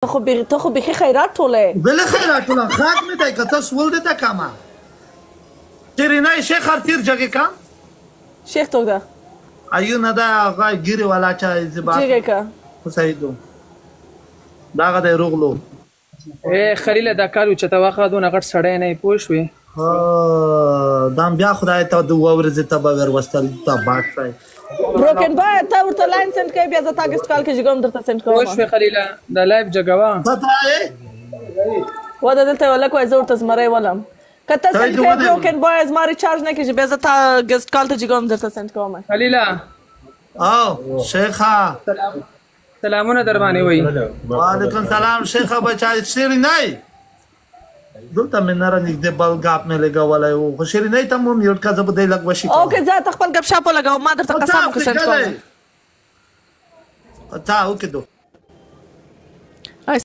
ته خو بیخي خیرات ټوله. بل خیرات ټوله خاک مې دی که ته سول دې ته کما شیرینای شیخ تیر جګې کا. شیخ څوک ده؟ ایو نه دا هغه ګیرې والا چا زبا جګې کا سعیدو داغه دی روغلو. اے خلیله دا کال چته واخه دونه غټ سړی نه پوه شوې. دا بیا خدای ته د ورځې ته به وروستل ته باټ شي. بروکن بای ته ورته لاین سند کوي، بیا زه تا ګیسټ کال کې جګوم درته سند کوم. پوه شوې خلیله؟ دا لایف جګوا ته ته و دا دلته ولک وای، زه ورته زمری ولم که ته سند کوي. بروکن بای زما ریچارج نه کیږي، بیا زه تا ګیسټ کال ته جګوم درته سند کوم. خلیله او شیخه سلامونه در باندې وای. وعلیکم سلام شیخه بچا. شیرینای دلته مې نره نږدې بل ګاپ مې لګولی و، خو شیرینای ته مو میوټ که زه به دی لږ وشي. اوکې زه ته خپل ګپ شپ ولګوم، ما درته قسم وکړ سند کوم. تا وکړو.